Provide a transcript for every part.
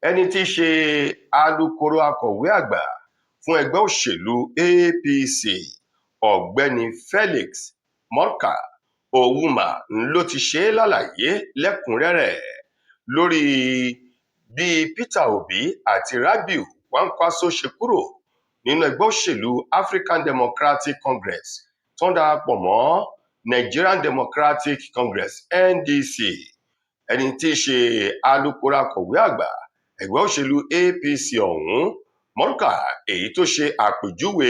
Ẹni tí í ṣe alūkkoro akọ̀wé àgbà fún ẹgbẹ́ òṣèlú APC, Ọ̀gbẹ́ni Felix Morka Owuma, ló ti ṣe é lálàyé lẹ́kùn-ún-rẹ́rẹ́ lórí bí Peter Obi àti Rabiu Kwankwaso ṣe kúrò nínú ẹgbẹ́ òṣèlú African Democratic Congress tó ń darapọ̀ mọ́ Nigerian Democratic Congress, NDC. Ẹni tí í ṣe alūkkoro akọ̀wé àgbà ẹgbẹ́ òṣèlú APC ọ̀hún, Morka, èyí tó ṣe àpèjúwe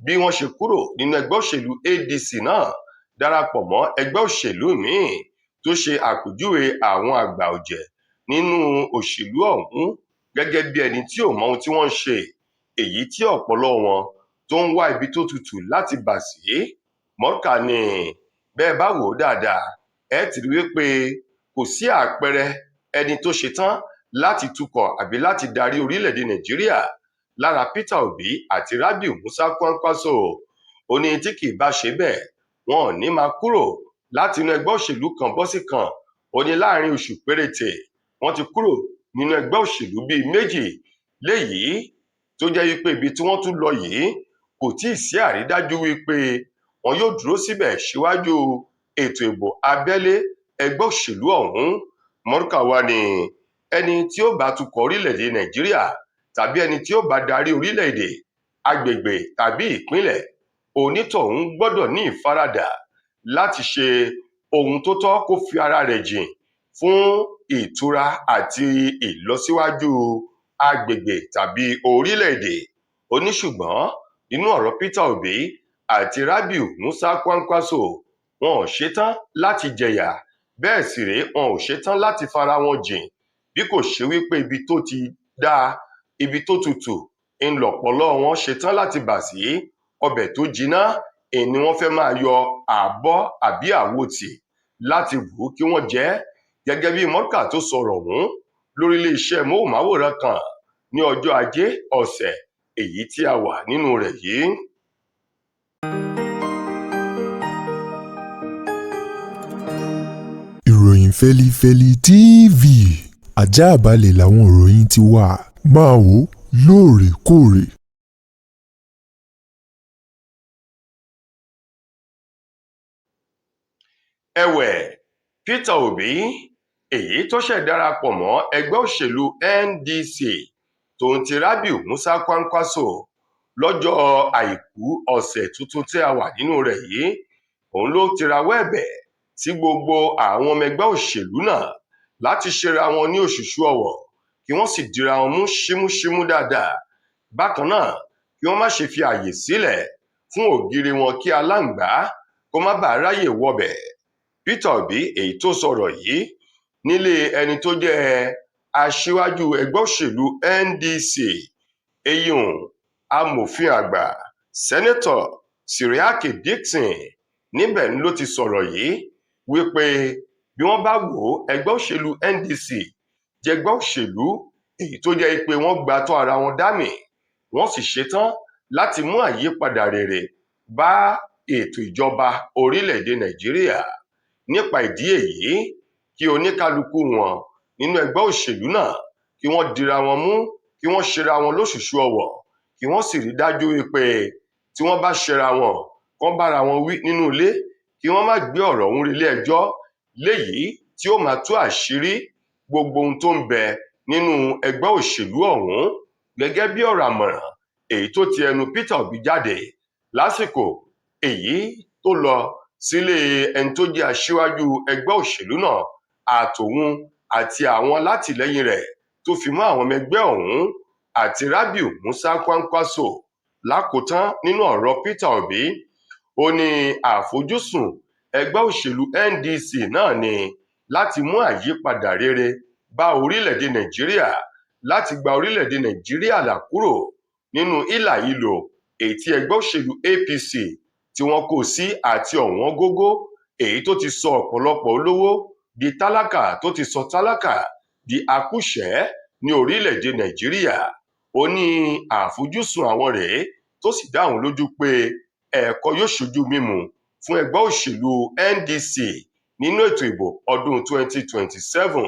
bí wọ́n ṣe kúrò nínú ẹgbẹ́ òṣèlú ADC náà darapọ̀ mọ́ ẹgbẹ́ òṣèlú míín, tó ṣe àpèjúwe àwọn àgbà ọ̀jẹ̀ nínú òṣèlú ọ̀hún gẹ́gẹ́ bí ẹni tí ò mọ ohun tí wọ́n ń ṣe, èyí tí ọpọlọ wọn tó ń wá ibi tó tutù láti bà sí. Morka ní bẹ́ẹ̀ bá wò ó dáadáa, ẹ ti rí wípé kò sí àpẹẹrẹ ẹni tó ṣetán láti tukọ̀ àbí láti darí orílẹ̀-èdè Nàìjíríà lára Peter Obi àti Rabiu Musa Kwankwaso. Ó ní tí kì í bá ṣe bẹ́ẹ̀, wọn ò ní máa kúrò láti inú ẹgbẹ́ òṣèlú kan bọ́ sí kan. Ó ní láàrin oṣù péréte, wọ́n ti kúrò nínú ẹgbẹ́ òṣèlú bíi méjì, léyìí tó jẹ́ wípé ibi tí wọ́n tún lọ yìí kò tíì sí àrídájú wípé wọn yóò dúró síbẹ̀ síwájú ètò ìbò abẹ́lé ẹgbẹ́ òṣèlú ọ̀hún. Morka wá ní ẹni tí ó bá tukọ̀ orílẹ̀-èdè Nàìjíríà tàbí ẹni tí ó bá darí orílẹ̀-èdè, agbègbè tàbí ìpínlẹ̀, onítọ̀hún gbọ́dọ̀ ní ìfaradà láti ṣe ohun tó tọ́, kó fi ara rẹ̀ jìn fún ìtura àti ìlọsíwájú agbègbè tàbí orílẹ̀-èdè. Ó ní ṣùgbọ́n nínú ọ̀rọ̀ Peter Obi àti Rabiu Musa Kwankwaso, wọn ò ṣetán láti jẹ̀yà, bẹ́ẹ̀ sì rèé, wọn ò ṣetán láti fara wọn jìn, bí kò ṣe wípé ibi tó ti dáa, ibi tó tutù ńlọpọlọ wọn ṣetán láti bà sí. Ọbẹ̀ tó jiná ni wọ́n fẹ́ máa yọ àbọ̀ àbí àwo tì láti bù ú kí wọ́n jẹ. Gẹ́gẹ́ bí Morka tó sọ̀rọ̀ ọ̀hún lórí iléeṣẹ́ móhùnmáwòrán kan ní ọjọ́ Ajé ọ̀sẹ̀ èyí tí a wà nínú rẹ̀ yìí. Ìròyìn Fẹlifẹli TV ajáàbalẹ̀ làwọn ìròyìn ti wà, máa wò ó lóòrèkóòrè. Ẹ̀wẹ̀, Peter Obi, èyí tó ṣẹ̀ darapọ̀ mọ́ ẹgbẹ́ òṣèlú NDC tòun ti Rabiu Musa Kwankwaso lọ́jọ́ Àìkú ọ̀sẹ̀ tuntun tí a wà nínú rẹ̀ yìí, òun ló ti rawọ́ ẹ̀bẹ̀ sí gbogbo àwọn ọmọ ẹgbẹ́ òṣèlú náà láti ṣera wọn ní òṣùṣù ọwọ̀, kí wọ́n sì dira wọn mú ṣímúṣímú dáadáa. Bákan náà, kí wọ́n má ṣe fi ààyè sílẹ̀ fún ògiri wọn kí aláǹgbá kó má bàa ráyè wọbẹ̀. Peter Obi, èyí tó sọ̀rọ̀ yìí nílé ẹni tó jẹ́ aṣíwájú ẹgbẹ́ òṣèlú NDC, eyín amòfin àgbà Sẹ́nẹ́tọ̀ Seriake Dickson, níbẹ̀ ló ti sọ̀rọ̀ yìí wípé bí wọ́n bá wò ó, ẹgbẹ́ òṣèlú NDC jẹgbẹ́ òṣèlú èyí tó jẹ́ pé wọ́n gba tọ́ ara wọn dámì, wọ́n sì ṣetán láti mú àyípadà rere bá ètò ìjọba orílẹ̀-èdè Nàìjíríà. Nípa ìdí èyí, kí oníkálukú wọn nínú ẹgbẹ́ òṣèlú náà kí wọ́n dira wọn mú, kí wọ́n ṣera wọn lóṣùṣù ọwọ̀, kí wọ́n sì rí dájú wípé tí wọ́n bá ṣera wọn, kán bára wọn wí nínú ilé, kí wọ́n má gbé ọ̀rọ̀ ọ̀hún relé ẹjọ́ léyìí tí ó máa tú àṣírí gbogbo ohun tó ń bẹ nínú ẹgbẹ́ òṣèlú ọ̀hún. Gẹ́gẹ́ bí ọ̀rọ̀ àmọ̀ràn èyí tó ti ẹnu Peter Obi jáde lásìkò èyí tó lọ sílé ẹni tó jẹ́ aṣíwájú ẹgbẹ́ òṣèlú náà àtòun àti àwọn alátìlẹyìn rẹ̀ tó fi mọ́ àwọn ọmọ ẹgbẹ́ ọ̀hún àti Rabiu Musa Kwankwaso. Lákòótán nínú ọ̀rọ̀ Peter Obi, ó ní àfojúsùn ẹgbẹ́ òṣèlú NDC náà ni láti mú àyípadà rere bá orílẹ̀-èdè Nàìjíríà, láti gba orílẹ̀-èdè Nàìjíríà là kúrò nínú hílàhílo èyí tí ẹgbẹ́ òṣèlú APC tí wọ́n kó sí àti ọ̀wọ́n gógó èyí tó ti sọ ọ̀pọ̀lọpọ̀ olówó di tálákà, tó ti sọ tálákà di akúṣẹ̀ẹ́ ní orílẹ̀-èdè Nàìjíríà. Ó ní àfojúsùn àwọn rèé, tó sì dá òun lójú pé ẹ̀kọ́ yóò ṣojú mímu fún ẹgbẹ́ òṣèlú NDC nínú ètò ìbò ọdún 2027.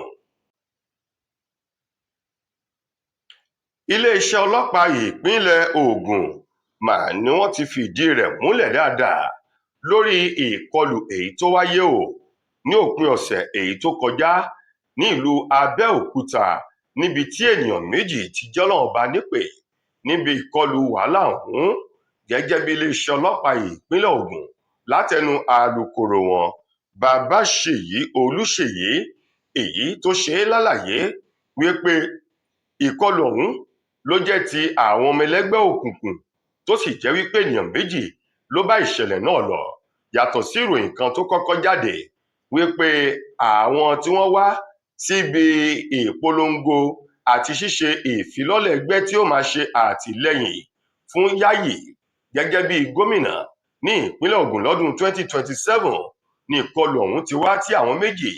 Iléeṣẹ́ ọlọ́pàá ìpínlẹ̀ Ogun mà ni wọ́n ti fìdí rẹ̀ múlẹ̀ dáadáa lórí ìkọlù èyí tó wáyé o ní òpin ọ̀sẹ̀ èyí tó kọjá ní ìlú Abẹ́òkúta, níbi tí ènìyàn méjì ti jọ́lọ́run ọba nípè níbi ìkọlù wàhálà ọ̀hún. Gẹ́gẹ́ bí iléeṣẹ́ ọlọ́pàá ìpínlẹ̀ Ògùn látẹnu alūkkóró wọn, Babáṣèyí Olùṣèyí, èyí tó ṣe é lálàyé wípé ìkọlù ọ̀hún ló jẹ́ ti àwọn ọmọ ẹlẹ́gbẹ́ òkùnkùn, tó sì jẹ́ wípé ènìyàn méjì ló bá ìṣẹ̀lẹ̀ náà lọ, yàtọ̀ sí ìròyìn kan tó kọ́kọ́ jáde wípé àwọn tí wọ́n wá síbi ìpolongo àti ṣíṣe ìfilọ́lẹ̀ ẹgbẹ́ tí ó máa ṣe àtìlẹ́yìn fún Yáyì gẹ́gẹ́ bí gómìnà ní ìpínlẹ̀ Ògùn lọ́dún 2027 ní ìkọlù ọ̀hún ti wá, tí àwọn méjì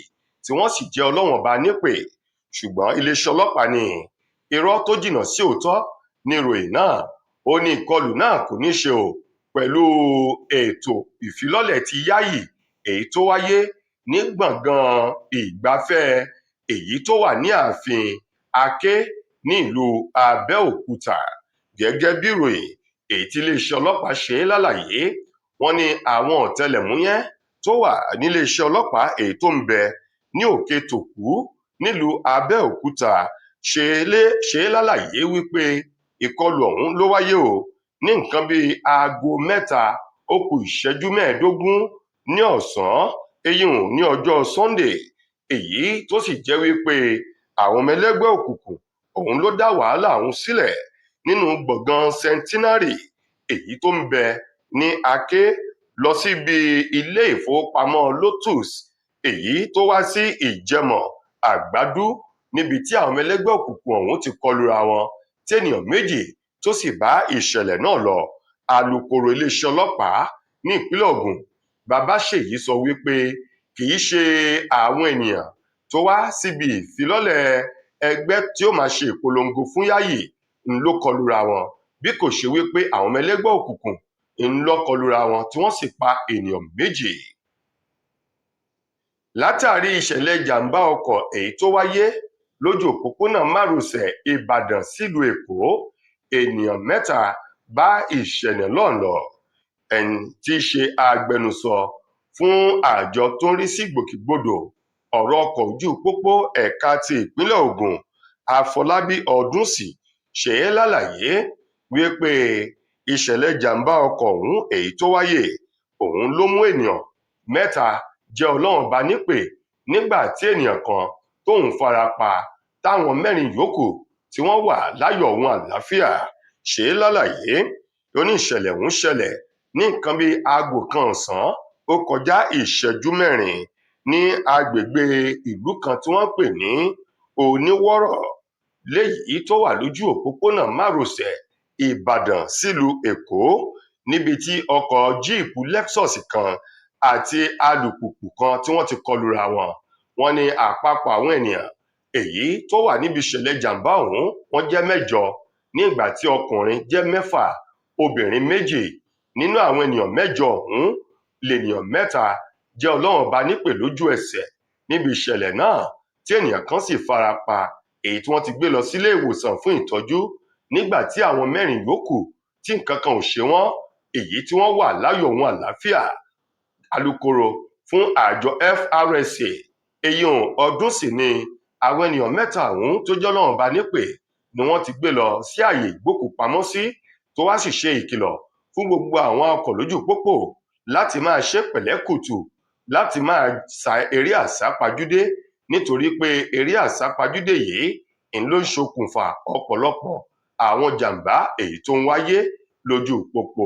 tí wọ́n sì jẹ́ Ọlọ́run ọba nípè. Ṣùgbọ́n iléeṣẹ́ ọlọ́pàá ní irọ́ tó jìnnà sí òótọ́ ní ìròyìn náà. Ó ní ìkọlù náà kò ní ṣe o pẹ̀lú ètò ìfilọ́lẹ̀ ti Yáyì èyí tó wáyé ní gbọ̀ngàn ìgbafẹ́ èyí tó wà ní ààfin Aké ní ìlú Abẹ́òkúta. Gẹ́gẹ́ bí ìròyìn èyí tí iléeṣẹ́ ọlọ́pàá ṣe lálàyé, wọ́n ní àwọn ọ̀tẹlẹ̀múyẹ́ tó wà níléeṣẹ́ ọlọ́pàá èyí tó ń bẹ ní Òkè Tòkú nílùú Abẹ́òkúta ṣe é lálàyé wípé ìkọlù ọ̀hún ló wáyé o ní nǹkan bíi aago 3 ó kù ìṣẹ́jú 15 ní ọ̀sán eyín ní ọjọ́ Sunday, èyí tó sì jẹ́ wípé àwọn ọmọ ẹlẹ́gbẹ́ òkùnkùn ọ̀hún ló dá wàhálà ọ̀hún sílẹ̀ nínú gbọ̀ngàn Centenary èyí tó ń bẹ ní Aké lọ síbi ilé ìfowópamọ́ Lotus èyí tó wá sí Ìjẹ̀mọ̀ Àgbàdo, níbi tí àwọn ọmọ ẹlẹ́gbẹ́ òkùnkùn ọ̀hún ti kọlura wọn tí ènìyàn méjì tó sì bá ìṣẹ̀lẹ̀ náà lọ. Alūkkóró iléeṣẹ́ ọlọ́pàá ní ìpínlẹ̀ Ògùn, Babáṣèyí, sọ wípé kì í ṣe àwọn ènìyàn tó wá síbi ìfilọ́lẹ̀ ẹgbẹ́ tí ó máa ṣe ìpolongo fún Yáyì ń ló kọlura wọn, bí kò ṣe wípé àwọn ọmọ ẹlẹ́gbẹ́ òkùnkùn ń lọ kọlura wọn tí wọ́n sì pa ènìyàn méjì. Látàrí ìṣẹ̀lẹ̀ ìjàmbá ọkọ̀ èyí tó wáyé lójú òpópónà márosẹ̀ Ìbàdàn sílùú Èkó, ènìyàn mẹ́ta bá ìṣẹ̀lẹ̀ náà lọ. Ẹni tí í ṣe agbẹnusọ fún àjọ tó ń rí sí ìgbòkègbodò ọ̀rọ̀ ọkọ̀ ojú pópó ẹ̀ka ti ìpínlẹ̀ Ògùn, Àfọlábí Ọdúnsì, ṣe é lálàyé wípé ìṣẹ̀lẹ̀ ìjàmbá ọkọ̀ ọ̀hún èyí tó wáyé òun ló mú ènìyàn mẹ́ta jẹ́ Ọlọ́run ọba nípè, nígbà tí ènìyàn kan tóun fara pa, táwọn mẹ́rin yòókù tí wọ́n wà láyọ̀ òun àlàáfíà. Ṣe é lálàyé ó ní ìṣẹ̀lẹ̀ ọ̀hún ṣẹlẹ̀ ní nǹkan bíi aago kan ọ̀sán ó kọjá ìṣẹ́jú 4 ní agbègbè ìlú kan tí wọ́n ń pè ní Oníwọ́rọ̀ léyìí tó wà lójú òpópónà márosẹ̀ Ìbàdàn sílùú Èkó, níbi tí ọkọ̀ jíìpù Lexus kan àti alùpùpù kan tí wọ́n ti kọlura wọn. Wọ́n ní àpapọ̀ àwọn ènìyàn èyí tó wà níbi ìṣẹ̀lẹ̀ ìjàmbá ọ̀hún wọ́n jẹ́ mẹ́jọ, ní ìgbà tí ọkùnrin jẹ́ 6, obìnrin 2. Nínú àwọn ènìyàn mẹ́jọ ọ̀hún lènìyàn mẹ́ta jẹ́ Ọlọ́run ọba nípè lójú ẹsẹ̀ níbi ìṣẹ̀lẹ̀ náà, tí ènìyàn kan sì fara pa èyí tí wọ́n ti gbé lọ sílé ìwòsàn fún ìtọ́jú, nígbà tí àwọn mẹ́rin yòókù tí nǹkan kan ò ṣe wọ́n èyí tí wọ́n wà láyọ̀ òun àlàáfíà. Alūkkóró fún àjọ FRSA eyín ọdún sì ni àwọn ènìyàn mẹ́ta ọ̀hún tó jẹ́ Ọlọ́run ọba nípè ni wọ́n ti gbé lọ sí ààyè ìgbókùúpamọ́sí, tó wá sì ṣe ìkìlọ̀ fún gbogbo àwọn ọkọ̀ lójú pópó láti máa ṣe pẹ̀lẹ́kùtù, láti máa sa eré àsápajúdé, nítorí pé eré àsápajúdé yìí ń ló ń ṣokùnfà ọ̀pọ̀lọpọ̀ àwọn jàǹbá èyí tó ń wáyé lójú pópó.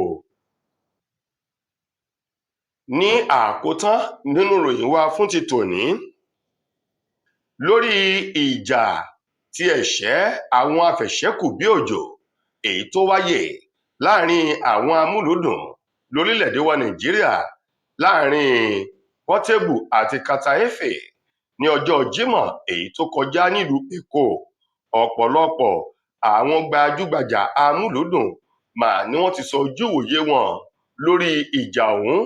Ní àkótán nínú ìròyìn wa fún ti tòní, lórí ìjà tí ẹ̀ṣẹ́ àwọn afẹ̀ṣẹ́kù bí òjò èyí tó wáyé láàrin àwọn amúlùúdùn lórílẹ̀‐èdè wa Nàìjíríà láàrin Portable àti Carter Efe ní ọjọ́ Jímọ̀ èyí tó kọjá nílùú Èkó, ọ̀pọ̀lọpọ̀ àwọn gbajúgbajà amúlùúdùn mà ni wọ́n ti sọ ojú ìwòye wọn lórí ìjà ọ̀hún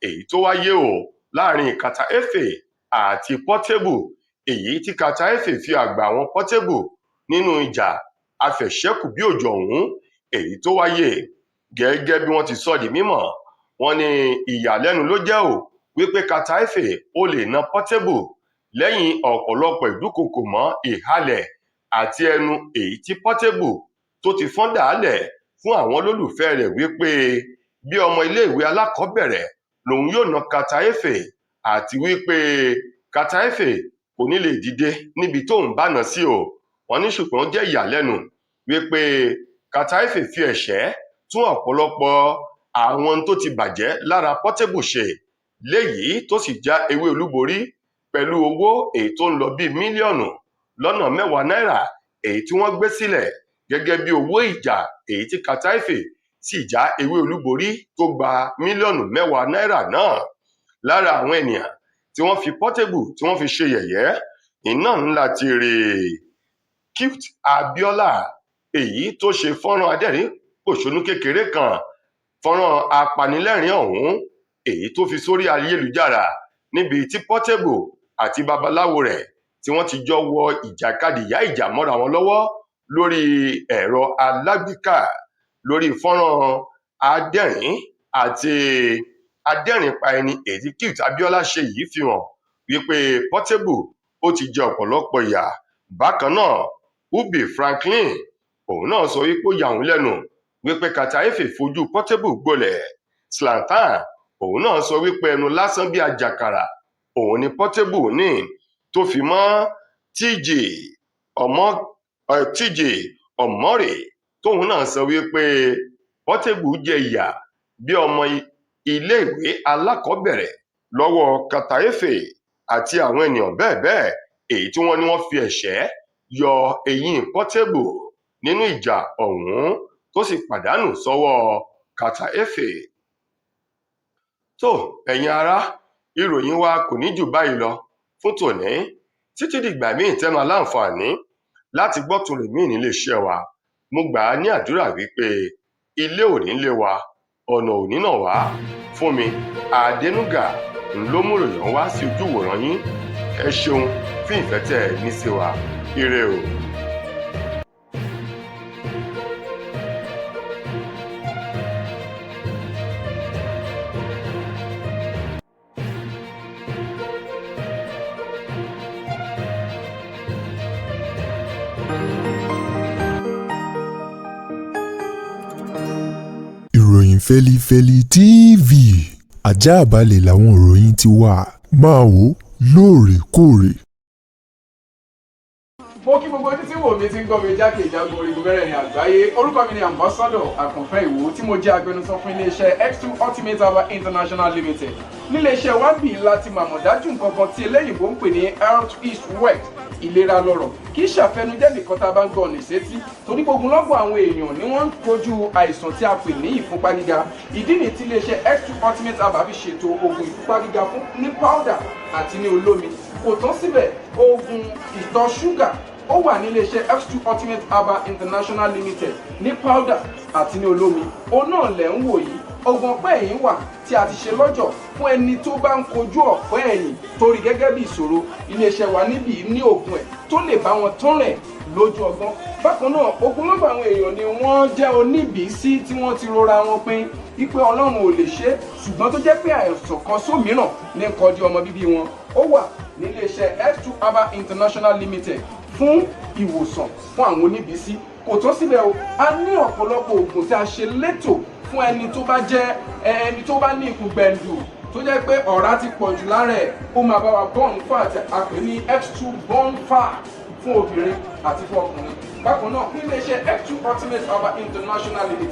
èyí tó wáyé o láàrin Carter Efe àti Portable, èyí tí Carter Efe fi àgbà àwọn Portable nínú ìjà Afẹ̀sẹ́kù bí òjò ọ̀hún èyí tó wáyé. Gẹ́gẹ́ bí wọ́n ti sọ di mímọ̀, wọ́n ní ìyàlẹ́nu ló jẹ́ ò wípé Carter Efe ó lè na Portable lẹ́yìn ọ̀pọ̀lọpọ̀ ìdúkookò mọ́ ìhalẹ̀ àti ẹnu èyí tí Portable tó ti fọ́n dàálẹ̀ fún àwọn olólùfẹ́ rẹ̀ wípé bí ọmọ iléèwé alákọ̀ọ́bẹ̀rẹ̀ lòun yóò na Carter Efe, àti wípé Carter Efe kò ní lè dìde níbi tóun bá nà sí o. Wọ́n ní ṣùgbọ́n ó jẹ́ ìyàlẹ́nu wípé Carter Efe fi ẹ̀ṣẹ́ tún ọ̀pọ̀lọpọ̀ àwọn tó ti bàjẹ́ lára Portable ṣe, léyìí tó sì já ewé olúborí pẹ̀lú owó èyí tó ń lọ bíi mílíọ̀nù lọ́nà 10 náírà èyí tí wọ́n gbé sílẹ̀ gẹ́gẹ́ bí owó ìjà, èyí tí Carter Efe sì já ewé olúborí tó gba mílíọ̀nù 10 náírà náà. Lára àwọn ènìyàn tí wọ́n fi Portable tí wọ́n fi ṣe yẹ̀yẹ́ iná ńlá ti rí Cute Abiola, èyí tó ṣe fọ́nrán adẹ́rìn pòṣónú kékeré kan, fọ́nrán apanilẹ́rìn ọ̀hún èyí tó fi sórí ayélujára níbi tí Portable àti babaláwo rẹ̀ tí wọ́n ti jọ wọ ìjàkadì ìyá ìjà mọ́ra wọn lọ́wọ́ lórí ẹ̀rọ alágbèéká. Lórí fọ́nrán adẹ́rìn àti adẹ́rìn pa ẹni èyí tí Cute Abiola ṣe yìí fi hàn wípé Portable ó ti jẹ ọ̀pọ̀lọpọ̀ ìyà. Bákan náà, Ubi Franklin òun náà sọ wípé ó yà òun lẹ́nu wípé Carter Efe fojú Portable gbolẹ̀. Zlatan òun náà sọ wípé ẹnu lásán bí àjàkàrà òun ni Portable ní, tó fi mọ́ TJ ọmọ TJ Omori tóun náà sọ wípé Portable jẹ ìyà bí ọmọ iléèwé alákọ̀ọ́bẹ̀rẹ̀ lọ́wọ́ Carter Efe àti àwọn ènìyàn bẹ́ẹ̀ bẹ́ẹ̀ èyí tí wọ́n ní wọ́n fi ẹ̀ṣẹ́ yọ eyín Portable nínú ìjà ọ̀hún tó sì pàdánù sọ́wọ́ Carter Efe. Tó ẹ̀yin ará, ìròyìn wa kò ní jù báyìí lọ fún tòní títí dìgbà míì tẹ́ máa láǹfààní láti gbọ́ tún rè míì nílé iṣẹ́ wa. Mo gbà á ní àdúrà wípé ilé ò ní lé wa, ọ̀nà ò ní nà wá. Fún mi Adénúgà ló mú ìròyìn wá sí ojú ìwòran yín. Ẹ ṣeun fún ìfẹ́ tẹ́ ẹ ní sí wa. Ire o. Ìròyìn Fẹ́lifẹ́li TV àjààbálẹ̀ làwọn ìròyìn ti wà. Máa wò ó lóòrèkóòrè. Mo kí gbogbo ojú tí wò mí tí ń gbọ́ mi jákèjádò orígun mẹ́rẹ̀ẹ̀rin àgbáyé. Orúkọ mi ni Ambassador Àkànfẹ́ Ìwò, tí mo jẹ́ agbẹnusọ fún iléeṣẹ́ X2 Ultimate Herbal International Limited. Níléeṣẹ́ wa ń bì láti màmọ̀ dájú nǹkan kan tí eléyìnbó ń pè ní health is wealth, ìlera lọ́rọ̀. Kì í ṣàfẹnujẹ́ nìkan tá a bá ń gbọ́ ọ̀nà ìsétí, torí gbogbo lọ́gbọ̀n àwọn èèyàn ni wọ́n ń kojú àìsàn tí a pè ní ìfúnpá gíga. Ìdí nìyí tí iléeṣẹ́ X2 Ultimate Herbal fi ṣètò oògùn ìfúnpá gíga fún ní powder àti ní olómi. Kò tán síbẹ̀, oògùn ìtọ̀ ṣúgà ó wà ní iléeṣẹ́ X2 Ultimate Herbal International Limited ní powder àti ní olómi. Òun náà lẹ̀ ń wò yìí. Oògùn ọ̀pẹ́ ẹ̀yìn wà tí a ti ṣe lọ́jọ̀ fún ẹni tó bá ń kojú ọ̀pẹ́ ẹ̀yìn torí gẹ́gẹ́ bí ìṣòro. Iléeṣẹ́ wa níbí ní oògùn ẹ̀ tó lè bá wọn tán rẹ̀ lójú ọgbọ́n. Bákan náà, ogunlọ́gọ̀ àwọn èèyàn ni wọ́n jẹ́ oníbìísí tí wọ́n ti rora wọn pin wípé Ọlọ́run ò lè ṣe, ṣùgbọ́n tó jẹ́ pé àìsàn kan sómìíràn ní kọjú ọmọ bíbí wọn. Ó wà níléeṣẹ́ X2 Herbal International Limited fún ìwòsàn fún àwọn oníbìísí. Kò tó síbẹ̀ o, a ní ọ̀pọ̀lọpọ̀ oògùn tí a ṣe létò fún ẹni tó bá jẹ́ ẹni tó bá ní ikùn gbẹ̀ǹdù tó jẹ́ pé ọ̀rá ti pọ̀ jù lára ẹ̀. Ó máa bá wa burn fat, a pè ní X2 burn fat, fún obìnrin àti fún ọkùnrin. Bákan náà, níléeṣẹ́ X2 Ultimate Herbal International Limited.